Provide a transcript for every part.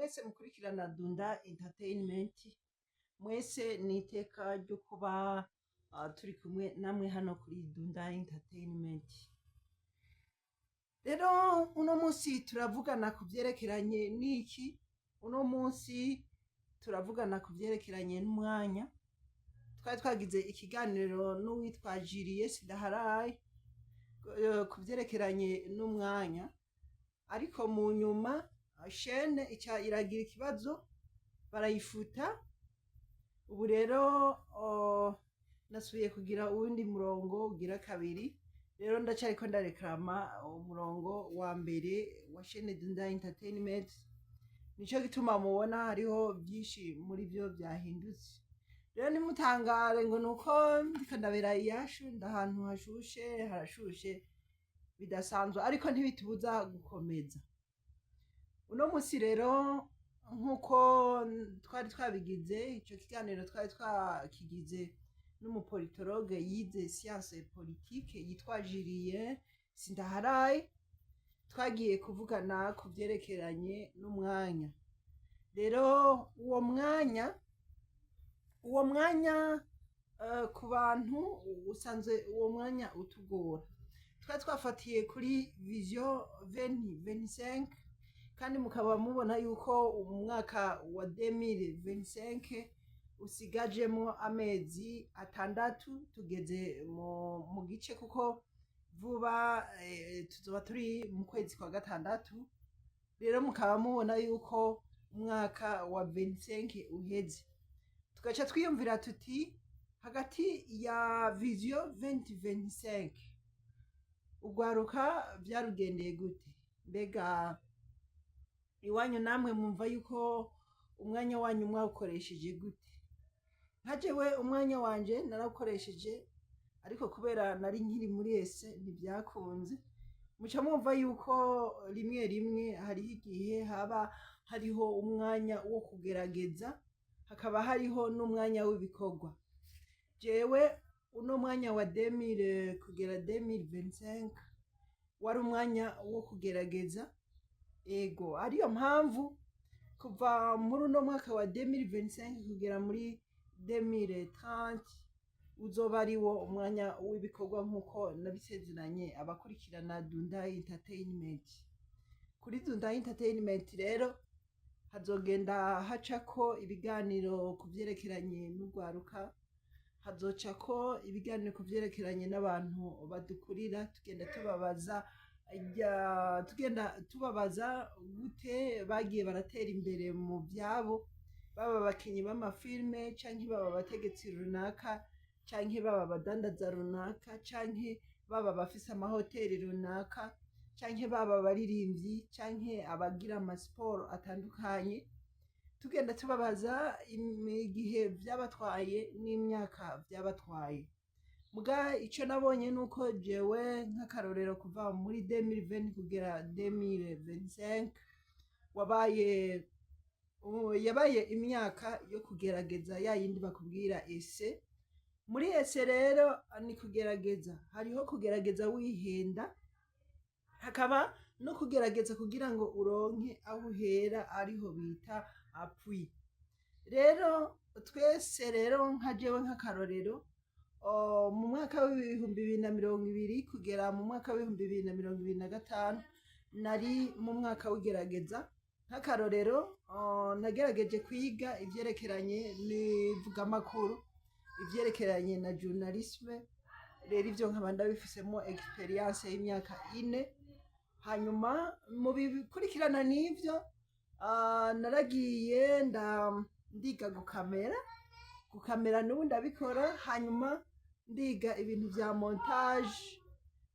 Mwese mukurikirana Dunda Entertainment, mwese ni iteka ryo kuba turi kumwe namwe hano kuri Dunda Entertainment. Rero uno munsi turavugana ku vyerekeranye n'iki? Uno munsi turavugana ku vyerekeranye n'umwanya. Twari twagize ikiganiro n'uwitwa Julie Sidaharayi ku vyerekeranye n'umwanya, ariko mu nyuma chaîne ica iragira ikibazo, barayifuta. Ubu rero nasubiye kugira uwundi murongo ugira kabiri. Rero ndacariko ndareklama umurongo wa mbere wa chaîne Dunda Entertainment. Nico gituma mubona hariho vyinshi muri vyo vyahindutse. Rero ntimutangare ngo nuko ndiko ndabera iyashu, ndahantu hashushe, harashushe bidasanzwe, ariko ntibitubuza gukomeza. Uno musi rero, nk'uko twari twabigize, ico kiganiro twari twakigize n'umupolitologue yize science politique yitwa Julien Sindaharayi. Twagiye kuvugana ku vyerekeranye n'umwanya. Rero uwo mwanya ku bantu usanzwe uwo mwanya utugora. Twari twafatiye kuri Vision 2025, kandi mukaba mubona yuko umwaka wa 2025 usigajemo amezi 6. Tugeze mu gice, kuko vuba tuzoba turi mu kwezi kwa gatandatu. Rero mukaba mubona yuko umwaka wa 25 uheze, tugaca twiyumvira tuti: hagati ya Vision 2025 ugwaruka vyarugendeye gute? Mbega iwanyu namwe mwumva yuko umwanya wanyu mwawukoresheje gute? Nka jewe umwanya wanje narawukoresheje, ariko kubera nari nkiri muri essai ntibyakunze. Muca mwumva yuko rimwe rimwe hariho igihe haba hariho umwanya wo kugerageza, hakaba hariho n'umwanya w'ibikorwa. Jewe uno mwanya wa 2000 kugera 2025 wari umwanya wo kugerageza. Ego, ariyo mpamvu kuva muri uno mwaka wa 2025 kugera muri 2030 uzoba ari wo umwanya w'ibikorwa, nk'uko nabisezeranye abakurikirana Dunda Entertainment. Kuri Dunda Entertainment rero hazogenda hacako ibiganiro ku vyerekeranye n'urwaruka, hazocako ibiganiro ku vyerekeranye n'abantu badukurira, tugenda tubabaza tugenda tubabaza gute bagiye baratera imbere mu vyabo, baba abakinyi b'amafilme, canke baba abategetsi runaka, canke baba abadandaza runaka, canke baba abafise amahoteli runaka, canke baba abaririmbyi, canke abagira amasiporo atandukanye. Tugenda tubabaza igihe vyabatwaye n'imyaka vyabatwaye. Muga ico nabonye nuko jewe nk'akarorero kuva muri 2020 kugera 2025 wabaye yabaye imyaka yo kugerageza, ya yindi bakubwira essai. Muri essai rero ni kugerageza. Hariho kugerageza wihenda, hakaba no kugerageza kugira ngo uronke aho uhera, ariho bita appui. Rero twese rero, nka jewe nk'akarorero, mu mwaka w'2020 kugera mu mwaka w'2025 nari mu mwaka w'igerageza. Nk'akarorero, nagerageje kwiga ivyerekeranye n'ivugamakuru, ivyerekeranye na journalisme. Rero ivyo nkaba ndabifisemo expérience y'imyaka 4. Hanyuma mu bikurikirana n'ivyo, naragiye ndiga gukamera. Gukamera n'ubu ndabikora. Hanyuma ndiga ibintu vya montage,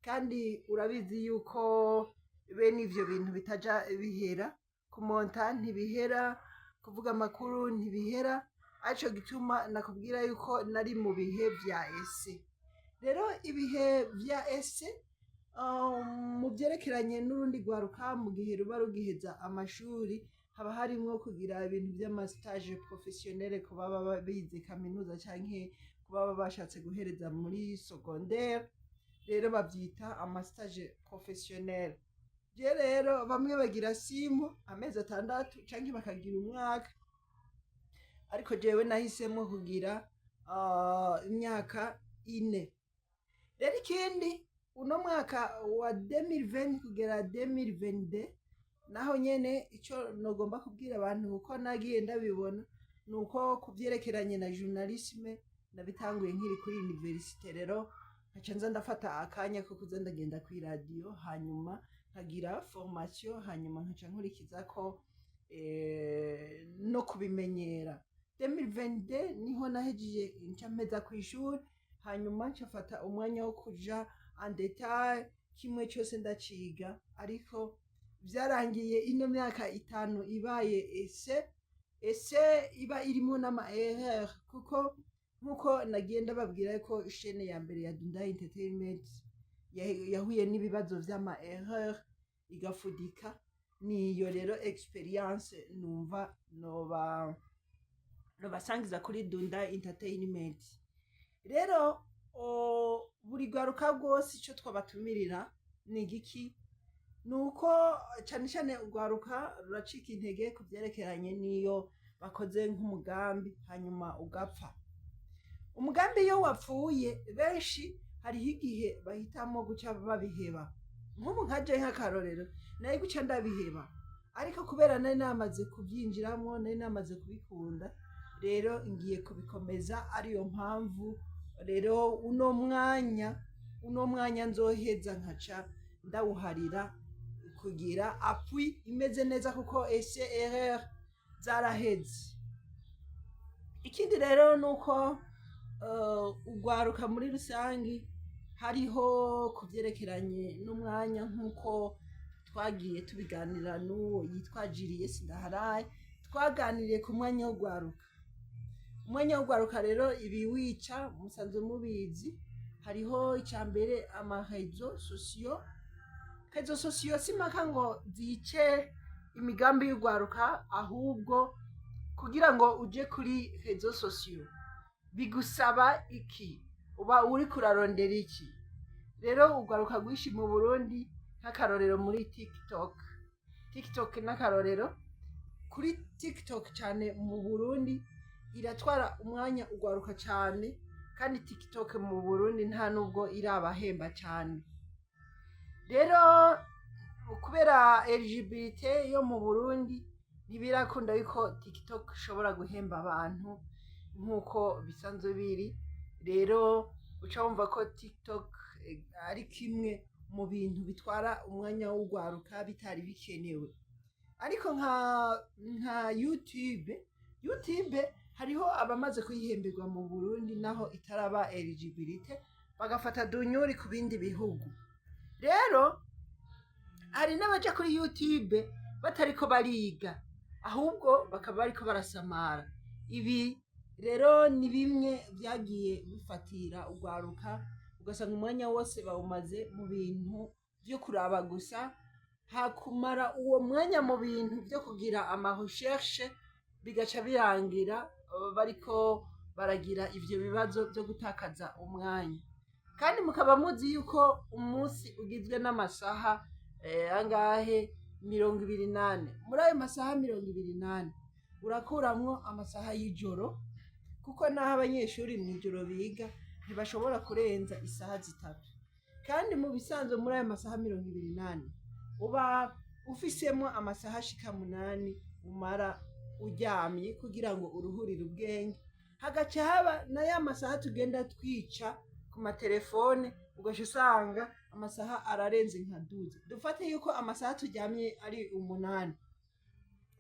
kandi urabizi yuko bene ivyo bintu bitaja bihera. Kumonta ntibihera, kuvuga amakuru ntibihera. Arico gituma nakubwira yuko nari mu bihe vya essai. Rero ibihe vya essai, mu vyerekeranye n'urundi rwaruka, mu gihe ruba rugiheza amashuri, haba harimwo kugira ibintu vy'ama stage professionnel ku baba bize kaminuza canke ku baba bashatse guhereza muri secondaire. Rero bavyita ama stage professionnel. Je rero bamwe bagira 6 mois, amezi 6, canke bakagira umwaka, ariko jewe nahisemo kugira imyaka 4. Rero ikindi, uno mwaka wa 2020 kugera 2022, naho nyene ico nogomba kubwira abantu, kuko nagiye ndabibona, ni uko ku vyerekeranye na journalisme nabitanguye nkiri kuri université. Rero nkaca nza ndafata akanya ko kuza ndagenda kw'iradiyo, hanyuma nkagira formation, hanyuma nkaca nkurikizako no kubimenyera. 2022 niho nahejeje, nca mpeza kw'ishuri, hanyuma nca mfata umwanya wo kuja en détail, kimwe cose ndaciga. Ariko vyarangiye ino myaka 5 ibaye ese iba irimwo n'ama erreur, kuko nkuko nagiye ndababwira ko chaîne ya mbere ya Dunda Entertainment yahuye n'ibibazo vy'ama erreur igafudika. Niyo rero expérience numva noba nobasangiza kuri Dunda Entertainment. Rero buri rwaruka rwose, ico twabatumirira ni igiki? Ni uko cane cane urwaruka ruracika intege ku vyerekeranye n'iyo bakoze nk'umugambi hanyuma ugapfa. Umugambi iyo wapfuye, benshi hariho igihe bahitamo guca babiheba. Nk'ubu nkaje nk'akarorero, nari guca ndabiheba, ariko kubera nari namaze kubyinjiramwo, nari namaze kubikunda, rero ngiye kubikomeza. Ariyo mpamvu rero uno mwanya nzoheza nkaca ndawuharira kugira appui imeze neza, kuko ese erreur zaraheze. Ikindi rero ni uko urwaruka muri rusangi hariho ku vyerekeranye n'umwanya, nk'uko twagiye tubiganira n'uwo yitwa Julius Ndaharaye, twaganiriye ku mwanya w'urwaruka. Umwanya w'urwaruka rero ibiwica musanzwe mubizi. Hariho icya mbere, ama réseaux sociaux. Réseaux sociaux si mpaka ngo zice imigambi y'urwaruka, ahubwo kugira ngo uje kuri réseaux sociaux bigusaba iki? Uba uriko urarondera iki? Rero urwaruka rwinshi mu Burundi, nk'akarorero muri TikTok, TikTok n'akarorero, kuri TikTok cyane mu Burundi iratwara umwanya urwaruka cyane, kandi TikTok mu Burundi nta nubwo irabahemba cyane. Rero kubera éligibilité yo mu Burundi, ntibirakunda yuko TikTok ishobora guhemba abantu nk'uko bisanzwe biri. Rero uca wumva ko TikTok ari kimwe mu bintu bitwara umwanya w'urwaruka bitari bikenewe. Ariko nka YouTube hariho abamaze kuyihemberwa mu Burundi naho itaraba éligibilité, bagafata dunyuri ku bindi bihugu. Rero hari n'abaja kuri YouTube batariko bariga, ahubwo bakaba bariko barasamara. Ibi rero ni bimwe vyagiye bifatira urwaruka, ugasanga umwanya wose bawumaze mu bintu vyo kuraba gusa, hakumara uwo mwanya mu bintu vyo kugira ama recherche, bigaca birangira bariko baragira ivyo bibazo vyo gutakaza umwanya. Kandi mukaba muzi yuko umunsi ugizwe n'amasaha angahe? 24. Muri ayo masaha 24 urakuramwo amasaha y'ijoro, kuko naho abanyeshuri mw'ijoro biga ntibashobora kurenza isaha 3. Kandi mu bisanzwe muri ayo masaha 24 uba ufisemo amasaha ashika 8 umara uryamye kugira ngo uruhurire ubwenge, hagaca haba na ya masaha tugenda twica ku matelefone, ugaca usanga amasaha ararenze nka 12. Dufate yuko amasaha turyamye ari 8,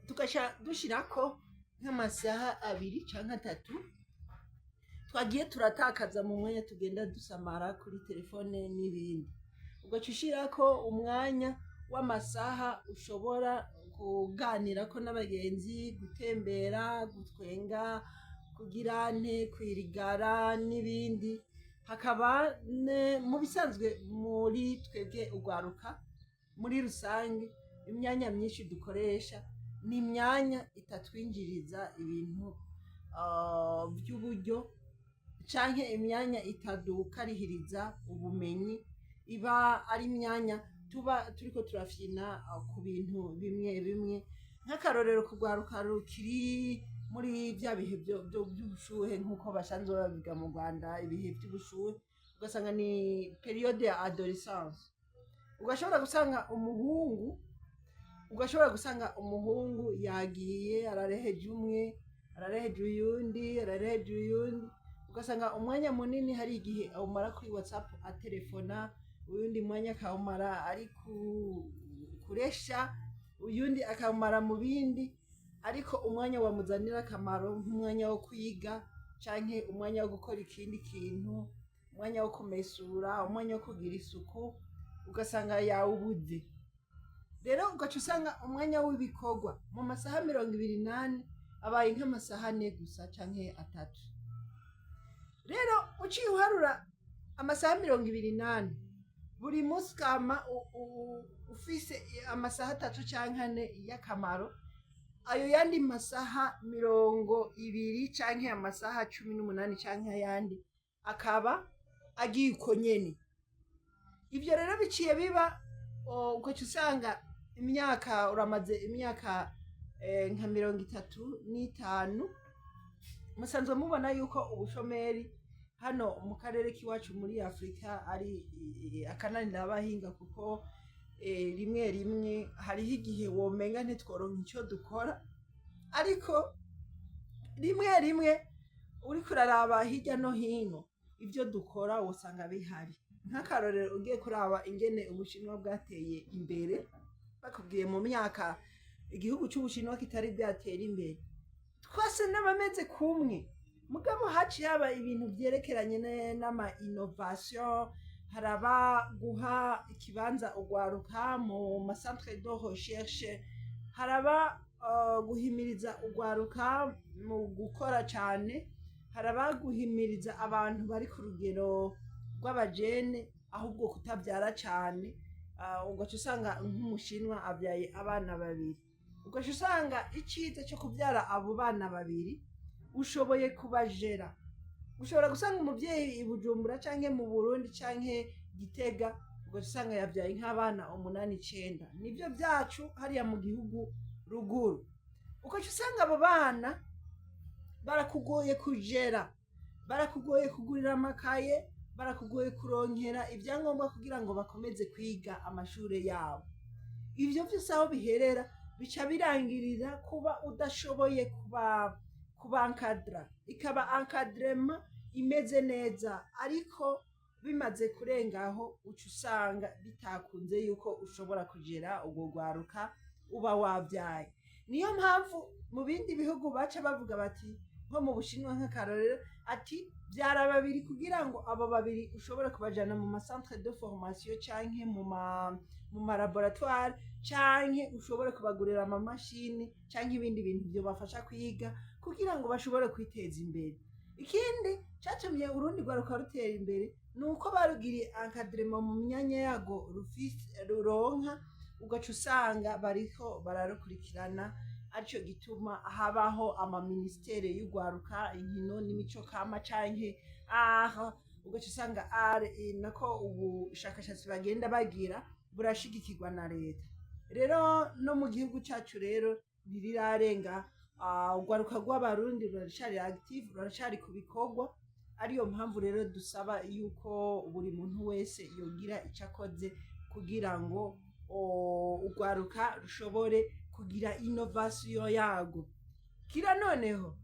tugaca dushirako nk'amasaha 2 canke 3 twagiye turatakaza mu mwanya tugenda dusamara kuri telefone n'ibindi, ugaca ushirako umwanya w'amasaha ushobora kuganirako n'abagenzi, gutembera, gutwenga, kugira nte kwirigara n'ibindi. Hakaba mu bisanzwe muri twebwe urwaruka muri rusange, imyanya myinshi dukoresha ni imyanya itatwinjiriza ibintu by'uburyo, canke imyanya itadukarihiriza ubumenyi, iba ari imyanya Tuba turiko turafyina ku bintu bimwe bimwe, nk'akarorero kugwaruka rukiri muri bya bihe by'ubushuhe, nk'uko basanzwe babivuga mu Rwanda, ibihe by'ubushuhe, ugasanga ni période ya adolescence. Ugashobora gusanga umuhungu yagiye arareheje umwe, arareheje uyundi, arareheje uyundi, ugasanga umwanya munini hari igihe awumara kuri WhatsApp atelefona, uyundi mwanya akawumara ari kuresha, uyundi akawumara mu bindi. Ariko umwanya wamuzanira akamaro, nk'umwanya wo kwiga canke umwanya wo gukora ikindi kintu, umwanya wo kumesura, umwanya wo kugira isuku, ugasanga yawubuze. Rero ugaca usanga umwanya w'ibikorwa mu masaha 24 abaye nk'amasaha 4 gusa canke 3. Rero uciye uharura amasaha 24 buri munsi, kama ufise amasaha 3 canke 4 y'akamaro, ayo yandi masaha 20 canke amasaha 18 canke ayandi akaba agiye uko nyene. Ivyo rero biciye biba, ugaca usanga imyaka uramaze imyaka nka 35. Musanzwe mubona yuko ubushomeri hano mu karere k'iwacu muri Afurika ari akananira abahinga, kuko rimwe rimwe hariho igihe womenga ntitworonka ico dukora. Ariko rimwe rimwe uriko uraraba hirya no hino, ibyo dukora usanga bihari. Nk'akarorero, ugiye kuraba ingene Ubushinwa bwateye imbere, bakubwiye mu myaka igihugu c'Ubushinwa kitari bwatera imbere, twese n'abameze kumwe. Mugabo haciye haba ibintu vyerekeranye n'ama innovation, haraba guha ikibanza ugwaruka mu ma centre de recherche, haraba guhimiriza ugwaruka mu gukora cane, haraba guhimiriza abantu bari ku rugero rw'abajene ahubwo kutavyara cane. Ugaca usanga nk'Umushinwa avyaye abana babiri, ugaca usanga iciza co kuvyara abo bana babiri ushoboye kubajera. Ushobora gusanga umuvyeyi i Bujumbura canke mu Burundi canke Gitega, ugaca usanga yavyaye nk'abana umunani, icenda. Nivyo vyacu hariya mu gihugu ruguru, ugaca usanga abo bana barakugoye kujera, barakugoye kugurira amakaye, barakugoye kuronkera ibyangombwa kugira ngo bakomeze kwiga amashure yabo. Ivyo vyose aho biherera bica birangirira kuba udashoboye kuba kubankadra, ikaba encadrement imeze neza. Ariko bimaze kurengaho, uca usanga bitakunze yuko ushobora kugera urwo rwaruka uba wabyaye. Niyo mpamvu mu bindi bihugu baca bavuga bati, nko mu Bushinwa nk'akarorero, ati byara babiri kugira ngo abo babiri ushobore kubajana mu ma centre de formation canke mu ma laboratoire, canke ushobore kubagurira amamashini canke ibindi bintu vyobafasha kwiga kugira ngo bashobore kwiteza imbere. Ikindi catumye urundi rwaruka rutera imbere ni uko barugiriye encadrement mu myanya yago rufise ruronka, ugaca usanga bariko bararukurikirana. Arico gituma habaho amaministere y'ugwaruka, inkino n'imico kama canke art. Ugaca usanga art nako ubushakashatsi bagenda bagira burashigikirwa na leta. Rero no mu gihugu cacu rero ntirirarenga. Urwaruka rw'Abarundi ruracari active, ruracari ku bikorwa. Ariyo mpamvu rero dusaba yuko buri muntu wese yogira ico akoze kugira ngo urwaruka rushobore kugira innovation yarwo. Kira noneho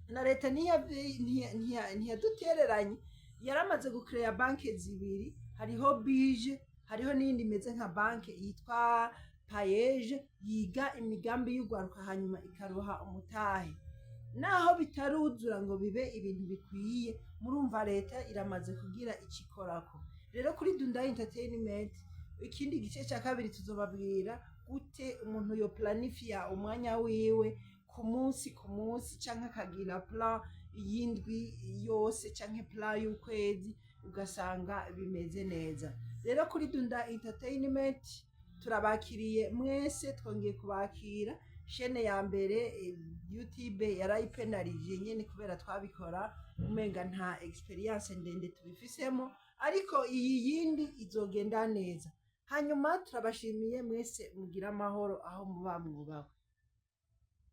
na leta ntiyadutereranye, yaramaze gukereya banke zibiri: hariho bije, hariho n'iyindi imeze nka banke yitwa PAEEJ, yiga imigambi y'urwaruka hanyuma ikaruha umutahe. Naho bitaruzura ngo bibe ibintu bikwiye, murumva leta iramaze kugira ico ikorako. Rero kuri Dunda Entertainment, ikindi gice cya kabiri tuzobabwira gute umuntu yo planifiya umwanya wiwe ku munsi ku munsi, canke akagira plan y'indwi yose canke plan y'ukwezi, ugasanga bimeze neza. Rero kuri Dunda Entertainment turabakiriye mwese, twongeye kubakira. Chaîne ya mbere YouTube yarayipenarije nyene kubera twabikora umenga nta experience ndende tubifisemo, ariko iyi yindi izogenda neza. Hanyuma turabashimiye mwese, mugira amahoro aho muba mwubawe.